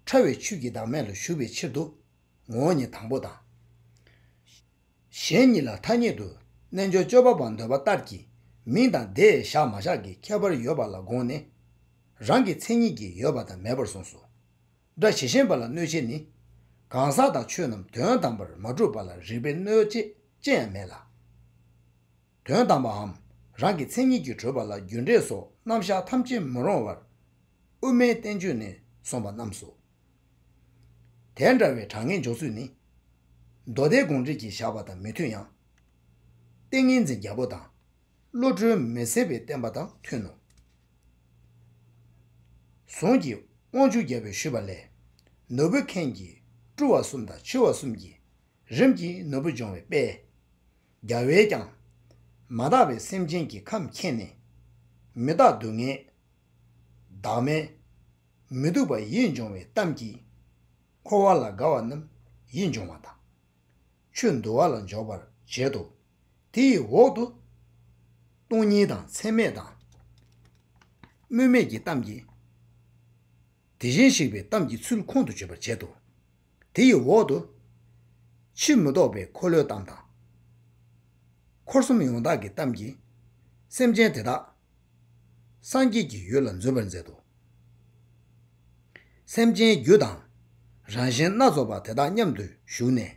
ཕྲ་བའི་ཆོས་ཀྱི་བདག་མེད་ལ་ཞུགས་པའི་ཕྱིར་དུ། ངོ་བོ་ཉིད་དང་པོ་དང་། གཞན་གཉིས་ལ་ཐ་སྙད་དུ་རྣལ་འབྱོར་སྤྱོད་པ་པ་འདོད་པ་ལྟར་གྱི་མིང་དང་སྡེ་བཞག་མ་བཞག་གི་ཁྱད་པར་ཡོད་པ་ལ་དགོངས་ནས། རང་གི་མཚན་ཉིད་ཀྱིས་ཡོད་པ་དང་མེད་པར་གསུངས་སོ། སྒྲ་ཇི་བཞིན་པ་ལ་གནོད་བྱེད་ནི། གང་ཟག་དང་ཆོས་རྣམས་དོན་དམ་པར་མ་གྲུབ་པ་ལ་རིགས་པས་གནོད་བྱེད་ཅི་ཡང་མེད་ལ། དོན་དམ་པའམ་རང་གི་མཚན་ཉིད་ཀྱིས་གྲུབ་པ་ལ་རྒྱུ་འབྲས་སོགས་རྣམ་གཞག་ཐམས་ཅད་མི་རུང་བར་དབུ་མའི་བསྟན་བཅོས་ནས་གསུངས་པ་རྣམས་སོ། དེ་འདྲ་བའི་དྲང་ངེས་འཇོག་ཚུལ་ནི། མདོ་སྡེ་དགོངས་འགྲེལ་གྱིས་བཞག་པ་དང་མི་མཐུན་ཡང་། ཏིང་ངེ་འཛིན་རྒྱལ་པོ་དང་། བློ་གྲོས་མི་ཟད་པའི་བསྟན་པ་དང་མཐུན་ནོ། གཟུངས་ཀྱི་དབང་ཕྱུག་རྒྱལ་པོས་ཞུས་པ་ལས། ནོར་བུ་མཁན་གྱིས་བཀྲུ་བ་གསུམ་དང་འཆུ་བ་གསུམ་གྱིས་རིམ་གྱིས་ནོར་བུ་སྦྱོང་བའི་དཔེ། རྒྱལ་བས་ཀྱང་། མ་དག་པའི་སེམས་ཅན་གྱི་ཁམས་མཁྱེན་ནས། མི་རྟག་སྡུག་བསྔལ། བདག་མེད། མི་སྡུག་པ་ཡིད་འབྱུང་བའི་གཏམ་གྱིས། འཁོར་བ་ལ་དགའ་བ་རྣམས་ཡིད་འབྱུང་བ་དང་། ཆོས་འདུལ་བ་ལ་འཇོག་པར་བྱེད་དོ། དེ་ཡི་འོག་ཏུ། སྟོང་ཉིད་དང་མཚན་མེད་དང་། དམོད་མེད་ཀྱི་གཏམ་གྱིས། དེ་བཞིན་གཤེགས་པའི་གཏམ་གྱི་ཚུལ་ཁོང་དུ་ཆུད་པར་བྱེད་དོ། དེ་ཡི་འོག་ཏུ། ཕྱིར་མི་ལྡོག་པའི་འཁོར་ལོའི་གཏམ་དང་། འཁོར་གསུམ་ཡོངས་དག་གི་གཏམ་གྱིས། སེམས་ཅན་དེ་དག་སངས་རྒྱས་ཀྱི་ཡུལ་ལ་འཛིན་པར་མཛད་དོ། སེམས་ཅན་རྒྱུ་དང་། རང་བཞིན་སྣ་ཚོགས་པ་དེ་དག་མཉམ་དུ་བཞུགས་ནས།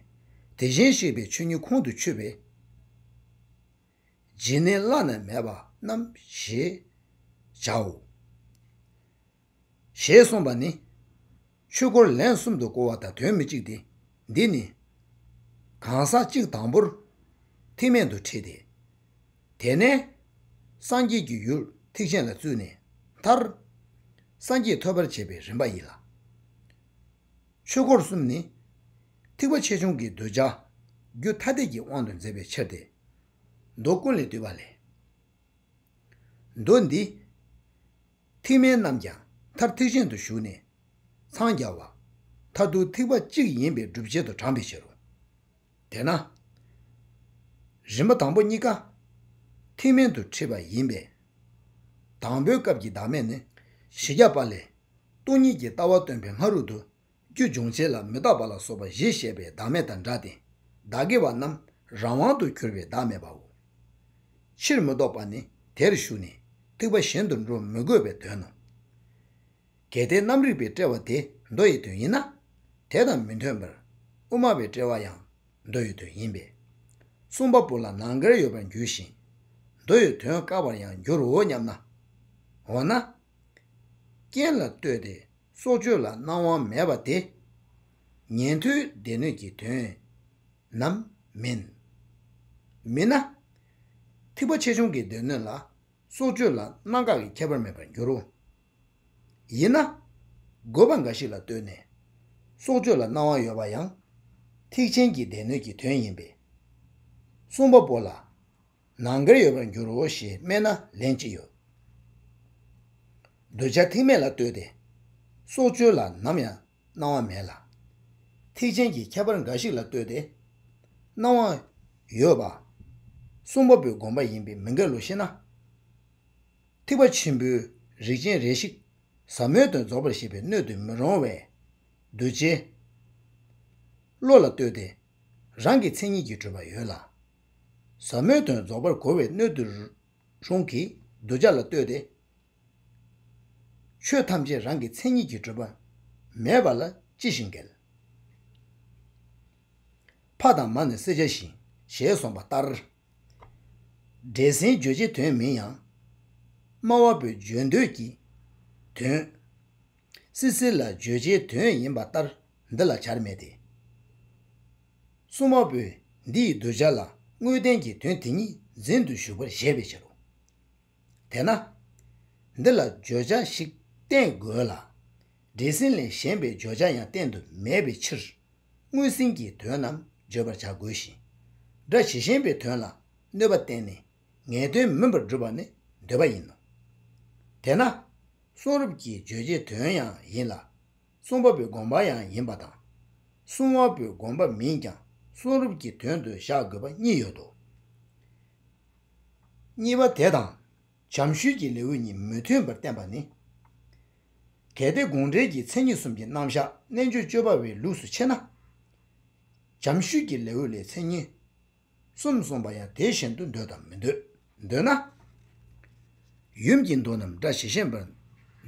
དེ་བཞིན་གཤེགས་པའི་ཆོས་ཉིད་ཁོང་དུ་ཆུད་པའི། སྦྱིན་གནས་བླ་ན་མེད་པ་རྣམས་ཞེས་བྱའོ། ཞེས་གསུངས་པ་ནི། ཆོས་འཁོར་ལན་གསུམ་དུ་བསྐོར་བ་དང་དོན་མི་གཅིག་སྟེ། འདི་ནི། གང་ཟག་གཅིག་དང་པོར། ཐེག་དམན་དུ་ཁྲིད་དེ། དེ་ནས། སངས་རྒྱས་ཀྱི་ཡུལ་ཐེག་ཆེན་ལ་བཙུད་ནས། མཐར། སངས་རྒྱས་ཐོབ་པར་བྱེད་པའི་རིམ་པ་ཡིན་ལ། ཆོས་འཁོར་གསུམ་ནི། ཐེག་པ་ཆེ་ཆུང་གི་གདུལ་བྱ། རྒྱུ་ཐ་དད་ཀྱི་དབང་དུ་མཛད་པའི་ཕྱིར་ཏེ། མདོ་ཀུན་ལས་བཏུས་པ་ལས། མདོ་འདི། ཐེག་དམན་རྣམས་ཀྱང་མཐར་ཐེག་ཆེན་དུ་ཞུགས་ནས་འཚང་རྒྱ་བ། མཐར་ཐུག་ཐེག་པ་གཅིག་ཡིན་པའི་སྒྲུབ་བྱེད་དུ་དྲངས་པའི་ཕྱིར་རོ། དེས་ན། རིམ་པ་དང་པོ་གཉིས་ཀ། ཐེག་དམན་དུ་ཁྲིད་པ་ཡིན་པས། དང་པོའི་སྐབས་ཀྱི་བདག་མེད་ནི། བཞི་བརྒྱ་པ་ལས། སྟོང་ཉིད་ཀྱི་ལྟ་བ་སྟོན་པའི་སྔ་རོལ་དུ། རྒྱུ་སྦྱོང་བྱེད་ལ་མི་རྟག་པ་ལ་སོགས་པ་བཞི་བཤད་པའི་བདག་མེད་དང་འདྲ་སྟེ། བདག་གི་བ་རྣམས་རང་དབང་དུ་གྱུར་པའི་བདག་མེད་པའོ། ཕྱིར་མི་ལྡོག་པ་ནི་དེར་ཞུགས་ནས་ཐེག་པ་གཞན་དུ་འགྲོ་མི་དགོས་པའི་དོན་ནོ། གལ་ཏེ་རྣམ་རིག་པའི་དཔྲལ་བ་དེ་མདོ་ཡི་དོན་ཡིན་ན། དེ་དང་མི་མཐུན་པར་དབུ་མ་པའི་དཔྲལ་བ་ཡང་མདོ་ཡི་དོན་ཡིན་པས། གསུངས་པ་པོ་ལ་ནམ་མཁར་ཡོད་པར་འགྱུར་ཞིང་། མདོ་ཡི་དོན་བཀག་པར་ཡང་འགྱུར་རོ་སྙམ་ན། འོ་ན། རྐྱེན་ལ་ལྟོས་ཏེ་སྲོག་གཅོད་ལ་སྣང་བ་མེད་པ་དེ། ཉན་ཐོས་སྡེ་སྣོད་ཀྱི་དོན་ནམ་མིན། མིན་ན། ཐེག་པ་ཆེ་ཆུང་གི་སྡེ་སྣོད་ལ་སྲོག་གཅོད་ལ་སྣང་འགག་གི་ཁྱད་པར་མེད་པར་འགྱུར་རོ། ཡིན་ན། དགོས་པ་འགའ་ཞིག་ལ་ལྟོས་ནས། སྲོག་གཅོད་ལ་སྣང་བ་ཡོད་པ་ཡང་། ཐེག་ཆེན་གྱི་སྡེ་སྣོད་ཀྱི་དོན་ཡིན་པས། གསུངས་པ་པོ་ལ། ནམ་མཁར་ཡོད་པར་འགྱུར་རོ་ཞེས་སྨྲས་ན་ལན་ཅི་ཡོད། གདུལ་བྱ་ཐེག་དམན་ལ་ལྟོས་ཏེ། སྲོག་གཅོད་ལ་ནམ་ཡང་སྣང་བ་མེད་ལ། ཐེག་ཆེན་གྱི་ཁྱད་པར་འགའ་ཞིག་ལ་ལྟོས་ཏེ། སྣང་བ་ཡོད་པ། གསུངས་པ་པོའི་དགོངས་པ་ཡིན་པས་མི་འགལ་ལོ་ཞེ་ན། ཐེག་པ་ཆེན་པོའི་རིགས་ཅན་རེ་ཞིག་ཟབ་མོའི་དོན་རྫོགས་པར་བྱེད་པའི་སྣོད་དུ་མི་རུང་བས། གདུལ་བྱའི་བློ་ལ་ལྟོས་ཏེ། རང་གི་མཚན་ཉིད་ཀྱིས་གྲུབ་པ་ཡོད་ལ། ཟབ་མོའི་དོན་རྫོགས་པར་གོ་བའི་སྣོད་དུ་རུང་གི་གདུལ་བྱ་ལ་ལྟོས་ཏེ། ཆོས་ཐམས་ཅད་རང་གི་མཚན་ཉིད་ཀྱིས་གྲུབ་པ་མེད་པ་ལ་ཅི་ཞིག་འགལ། ཕ་དང་མ་ནི་བསྲེག་བྱ་བཞིན་ཞེས་གསུངས་པ་ལྟར། འདྲེ་སྲིན་བརྗོད་བྱའི་དོན་མིན་ཡང་། སྨྲ་བ་པོའི་བརྗོད་འདོད་ཀྱི་དོན། སྲིད་སྲིད་ལ་བརྗོད་བྱའི་དོན་ཡིན་པ་ལྟར་འདི་ལ་བྱར་མེད་དེ། གསུངས་པ་པོས་འདི་ཡི་གདུལ་བྱ་ལ་དངོས་བསྟན་གྱི་དོན་དེ་ཉིད་འཛིན་དུ་གཞུག་པར་བཞེད་པའི་ཕྱིར་རོ། དེས་ན། འདི་ལ་བརྗོད་བྱ་ཞིག་བསྟན་དགོས་ལ། འདྲེ་སྲིན་ལས་གཞན་པའི་བརྗོད་བྱ་ཡང་བསྟན་དུ་མེད་པའི་ཕྱིར། དངོས་ཟིན་གྱི་དོན་རྣམས་བརྗོད་པར་བྱ་དགོས་ཤིང་། སྒྲ་ཇི་བཞིན་པའི་དོན་ལ་གནོད་པ་བསྟན་ནས་ངེས་དོན་མིན་པར་སྒྲུབ་པ་ནི་འདོད་པ་ཡིན་ནོ། དེས་ན། གསུང་རབ་ཀྱི་བརྗོད་བྱའི་དོན་ཡང་ཡིན་ལ། གསུངས་པ་པོའི་དགོངས་པ་ཡང་ཡིན་པ་དང་། གསུང་བ་པོའི་དགོངས་པ་མིན་ཀྱང་གསུང་རབ་ཀྱི་དོན་དུ་བཞག་དགོས་པ་གཉིས་ཡོད་དོ། གཉིས་པ་དེ་དང་། བྱམས་ཞུས་ཀྱི་ལེའུ་གཉིས་མི་མཐུན་པར་བསྟན་པ་ནི། གལ་ཏེ་དགོངས་འགྲེལ་གྱི་མཚན་ཉིད་གསུམ་གྱི་རྣམ་གཞག་རྣལ་འབྱོར་སྤྱོད་པ་པའི་ལུགས་སུ་ཕྱེ་ན། བྱམས་ཞུས་ཀྱི་ལེའུ་ལས་མཚན་ཉིད་གསུམ་གསུངས་པ་ཡང་དེ་བཞིན་དུ་འདོད་དམ་མི་འདོད། འདོད་ན། ཡུམ་གྱི་མདོ་རྣམས་སྒྲ་ཇི་བཞིན་པར་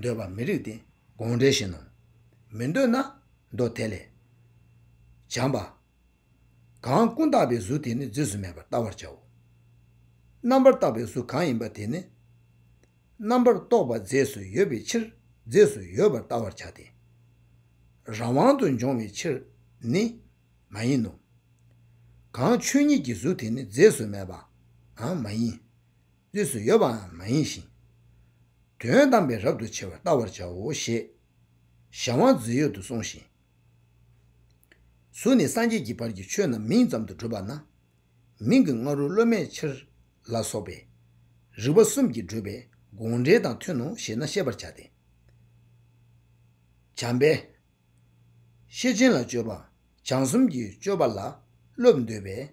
འདོད་པ་མི་རིགས་ཏེ་དགོངས་འགྲེལ་བཞིན་ནོ། མི་འདོད་ན་མདོ་དེ་ལས། བྱམས་པ། གང་ཀུན་བརྟགས་པའི་གཟུགས་དེ་ནི་རྫས་སུ་མེད་པར་བལྟ་བར་བྱའོ། རྣམ་པར་བརྟགས་པའི་གཟུགས་གང་ཡིན་པ་དེ་ནི། རྣམ་པར་རྟོག་པ་རྫས་སུ་ཡོད་པའི་ཕྱིར་རྫས་སུ་ཡོད་པར་བལྟ་བར་བྱ་སྟེ། རང་དབང་དུ་འབྱུང་བའི་ཕྱིར་ནི་མ་ཡིན་ནོ། གང་ཆོས་ཉིད་ཀྱི་གཟུགས་དེ་ནི་རྫས་སུ་མེད་པའང་མ་ཡིན། རྫས་སུ་ཡོད་པའང་མ་ཡིན་ཞིང་། དོན་དམ་པའི་རབ་ཏུ་ཕྱེ་བར་བལྟ་བར་བྱའོ་ཞེས་གཞན་དབང་རྫས་ཡོད་དུ་གསུངས་ཤིང་། གཟུགས་ནས་སངས་རྒྱས་ཀྱི་བར་གྱི་ཆོས་རྣམས་མིང་ཙམ་དུ་གྲུབ་པ་ན། མིང་གི་སྔ་རོལ་བསླབ་མེད་ཕྱིར་ལ་སོགས་པའི་རིགས་པ་གསུམ་གྱིས་གྲུབ་པའི་དགོངས་འགྲེལ་དང་མཐུན་ནོ་ཞེ་ན་ཤེས་པར་བྱ་སྟེ། བྱམས་པས། ཤེར་ཕྱིན་ལ་སྤྱོད་པ་བྱམས་གསུམ་གྱི་སྤྱོད་པ་ལ་སློབ་འདོད་པས།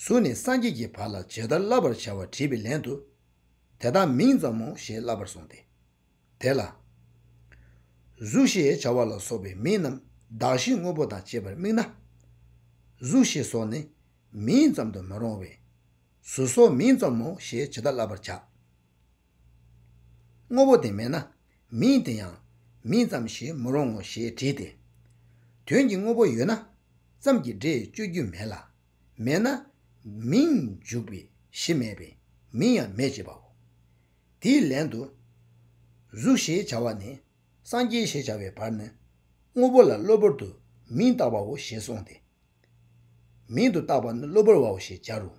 གཟུགས་ནས་སངས་རྒྱས་ཀྱི་བར་ལ་ཇི་ལྟར་བསླབ་པར་བྱ་བ་དྲིས་པའི་ལན་དུ། དེ་དག་མིང་ཙམ་མོ་ཞེས་བསླབ་པར་གསུངས་ཏེ། དེ་ལ། གཟུགས་ཞེས་བྱ་བ་ལ་སོགས་པའི་མིང་རྣམས་གདགས་གཞི་དངོས་པོ་དང་བཅས་པར་དམིགས་ན། གཟུགས་ཞེས་སོགས་ནི་མིང་ཙམ་དུ་མི་རུང་བས། གཟུགས་སོགས་མིང་ཙམ་མོ་ཞེས་ཇི་ལྟར་བསླབ་པར་བྱ། དངོས་པོ་དེ་མེད་ན་མིང་དེ་ཡང་མིང་ཙམ་ཞེས་མི་རུང་ངོ་ཞེས་དྲིས་ཏེ། དོན་གྱི་དངོས་པོ་ཡོད་ན་ཙམ་གྱི་སྒྲས་བརྗོད་རྒྱུ་མེད་ལ། མེད་ན་མིང་འཇུག་པའི་གཞི་མེད་པས་མིང་ཡང་མེད་ཅེས་པའོ། དེའི་ལན་དུ། གཟུགས་ཞེས་བྱ་བ་ནི་སངས་རྒྱས་ཞེས་བྱ་བའི་བར་ནི་དངོས་པོ་ལ་གློ་བུར་དུ་མིང་བཏགས་པའོ་ཞེས་གསུངས་ཏེ། མིང་དུ་བཏགས་པ་ནི་གློ་བུར་བའོ་ཞེས་བྱ་རུང་།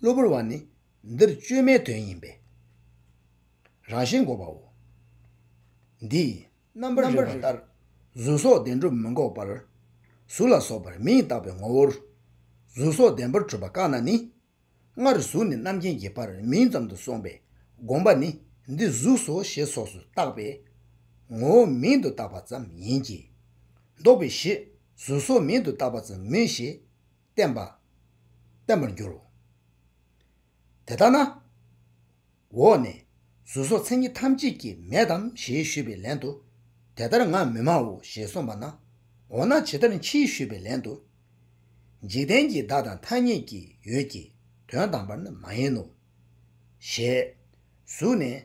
གློ་བུར་བ་ནི་འདིར་བཅོས་མའི་དོན་ཡིན་པས། རང་བཞིན་འགོག་པའོ། འདིས་རྣམ་པར་རིག་པ་ལྟར་གཟུགས་སོགས་བདེན་གྲུབ་མི་འགོག་པར། གཟུགས་ལ་སོགས་པར་མིང་བཏགས་པའི་ངོ་བོར། གཟུགས་སོགས་བདེན་པར་གྲུབ་པ་བཀག་ན་ནི། སྔར་གཟུགས་ནས་རྣམ་མཁྱེན་གྱི་བར་མིང་ཙམ་དུ་སོང་བས་དགོངས་པ་ནི་འདི་གཟུགས་སོ་ཞེས་སོགས་སུ་བཏགས་པས་ངོ་བོ་མིང་དུ་བཏགས་པ་ཙམ་ཡིན་གྱི། ལྡོག་པའི་གཞི་གཟུགས་སོགས་མིང་དུ་བཏགས་པ་ཙམ་མིན་ཞེས་བསྟན་པ། བསྟན་པར་འགྱུར་རོ། དེ་ལྟ་ན། འོག་ནས་གཟུགས་སོགས་མཚན་ཉིད་ཐམས་ཅད་ཀྱིས་མེད་དམ་ཞེས་ཞུས་པའི་ལན་དུ། དེ་ལྟར་ང་མི་སྨྲའོ་ཞེས་གསུངས་པ་ན། འོ་ན་ཇི་ལྟར་མཆིས་ཞུས་པའི་ལན་དུ། འཇིག་རྟེན་གྱི་བདག་དང་ཐ་སྙད་ཀྱི་ཡོད་ཀྱི་དོན་དམ་པར་ནི་མ་ཡིན་ནོ། ཞེས། གཟུགས་ནས་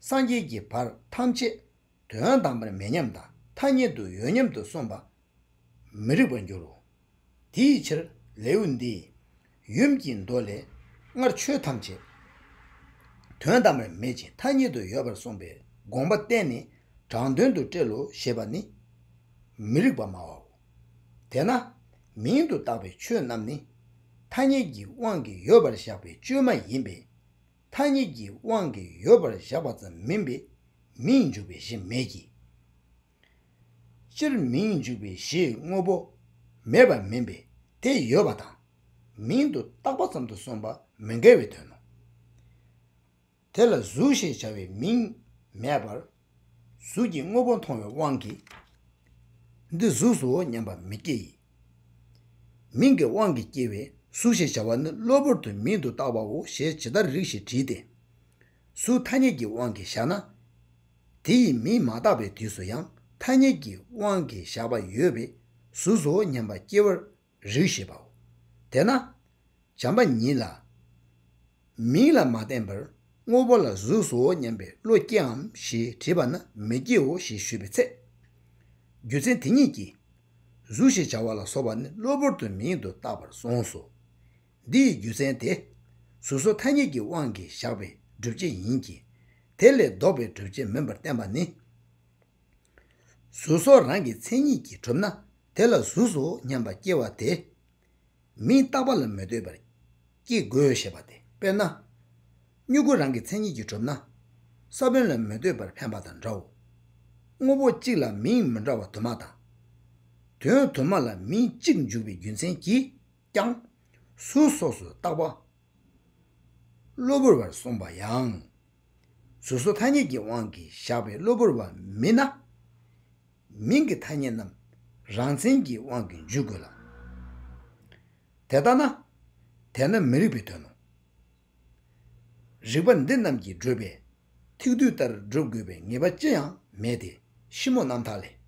སངས་རྒྱས་ཀྱི་བར་ཐམས་ཅད་དོན་དམ་པར་མེད་མཉམ་དང་ཐ་སྙད་དུ་ཡོད་མཉམ་དུ་གསུངས་པ། མི་རིགས་པར་འགྱུར་རོ། དེའི་ཕྱིར་ལེའུ་འདིས་ཡུམ་གྱི་མདོ་ལས་སྔར་ཆོས་ཐམས་ཅད་དོན་དམ་པར་མེད་ཅིང་ཐ་སྙད་དུ་ཡོད་པར་གསུངས་པའི་དགོངས་པ་བསྟན་ནས་དྲང་དོན་དུ་བཀྲལ་ལོ་ཞེས་པ་ནི་མི་རིགས་པ་སྨྲ་བའོ། དེས་ན་མིང་དུ་བཏགས་པའི་ཆོས་རྣམས་ནི་ཐ་སྙད་ཀྱི་དབང་གིས་ཡོད་པར་བཞག་པའི་བཅོས་མ་ཡིན་པས། ཐ་སྙད་ཀྱི་དབང་གིས་ཡོད་པར་བཞག་པ་ཙམ་མིན་པས་མིང་འཇུག་པའི་གཞི་མེད་ཀྱི། སྤྱིར་མིང་འཇུག་པའི་གཞི་དངོས་པོ་མེད་པ་མིན་པས་དེ་ཡོད་པ་དང་མིང་དུ་བཏགས་པ་ཙམ་དུ་གསུངས་པ་མི་འགལ་བའི་དོན་ནོ། དེ་ལ་གཟུགས་ཞེས་བྱ་བའི་མིང་མེད་པར་གཟུགས་ཀྱི་དངོས་པོ་མཐོང་བའི་དབང་གིས་འདི་གཟུགས་སོ་སྙམ་པ་མི་སྐྱེ་ཡི། མིང་གི་དབང་གིས་སྐྱེ་བའི་གཟུགས་ཞེས་བྱ་བ་ནི་གློ་བུར་དུ་མིང་དུ་བཏགས་པའོ་ཞེས་ཇི་ལྟར་རིགས་ཞེས་དྲིས་ཏེ། གཟུགས་ཐ་སྙད་ཀྱི་དབང་གིས་བཞག་ན། དེ་ཡི་མིང་མ་བཏགས་པའི་དུས་སུ་ཡང་ཐ་སྙད་ཀྱི་དབང་གིས་བཞག་པ་ཡོད་པས་གཟུགས་སོ་སྙམ་པ་སྐྱེ་བར་རིགས་ཞེས་པའོ། དེས་ན། བྱམས་པ་ཉིད་ལ། མིང་ལ་མ་བརྟེན་པར་དངོས་པོ་ལ་གཟུགས་སོ་སྙམ་པའི་བློ་སྐྱེའམ་ཞེས་དྲིས་པ་ན་མི་སྐྱེའོ་ཞེས་ཞུས་པའི་ཚེ། རྒྱུ་མཚན་དེ་ཉིད་ཀྱིས། གཟུགས་ཞེས་བྱ་བ་ལ་སོགས་པ་ནི་གློ་བུར་དུ་མིང་དུ་བཏགས་པར་གསུངས་སོ། འདིའི་རྒྱུ་མཚན་དེ། གཟུགས་སོགས་ཐ་སྙད་ཀྱི་དབང་གིས་བཞག་པའི་སྒྲུབ་བྱེད་ཡིན་གྱི། དེ་ལས་ལྡོག་པའི་སྒྲུབ་བྱེད་མིན་པར་བསྟན་པ་ནི། གཟུགས་སོགས་རང་གི་མཚན་ཉིད་ཀྱིས་གྲུབ་ན་དེ་ལ་གཟུགས་སོ་སྙམ་པ་སྐྱེ་བ་དེ། མིང་བཏགས་པ་ལ་མི་ལྟོས་པར་སྐྱེ་དགོས་ཞེས་པ་སྟེ། དཔེར་ན། མྱུ་གུ་རང་གི་མཚན་ཉིད་ཀྱིས་གྲུབ་ན། ས་བོན་ལ་མི་ལྟོས་པར་འཕེན་པ་དང་འདྲའོ། དངོས་པོ་གཅིག་ལ་མིང་མི་འདྲ་བ་དུ་མ་དང་། དོན་དུ་མ་ལ་མིང་གཅིག་འཇུག་པའི་རྒྱུ་མཚན་གྱིས་ཀྱང་། གཟུགས་སོགས་སུ་བཏགས་པ། གློ་བུར་བར་གསུངས་པ་ཡང་། གཟུགས་སོགས་ཐ་སྙད་ཀྱི་དབང་གིས་བཞག་པའི་གློ་བུར་བ་མིན་ན། མིང་གི་ཐ་སྙད་རྣམས་རང་མཚན་གྱི་དབང་གིས་འཇུག་དགོས་ལ། དེ་ལྟ་ན། དེས་ན་མི་རིགས་པའི་དོན་ནོ། རིགས་པ་འདི་རྣམས་ཀྱིས་བསྒྲུབས་པའི་ཐིག་སྡུད་ལྟར་སྒྲུབ་དགོས་པའི་ངེས་པ་ཅི་ཡང་མེད་དེ་ཕྱི་མོ་རྣམ་ཐར་ལས།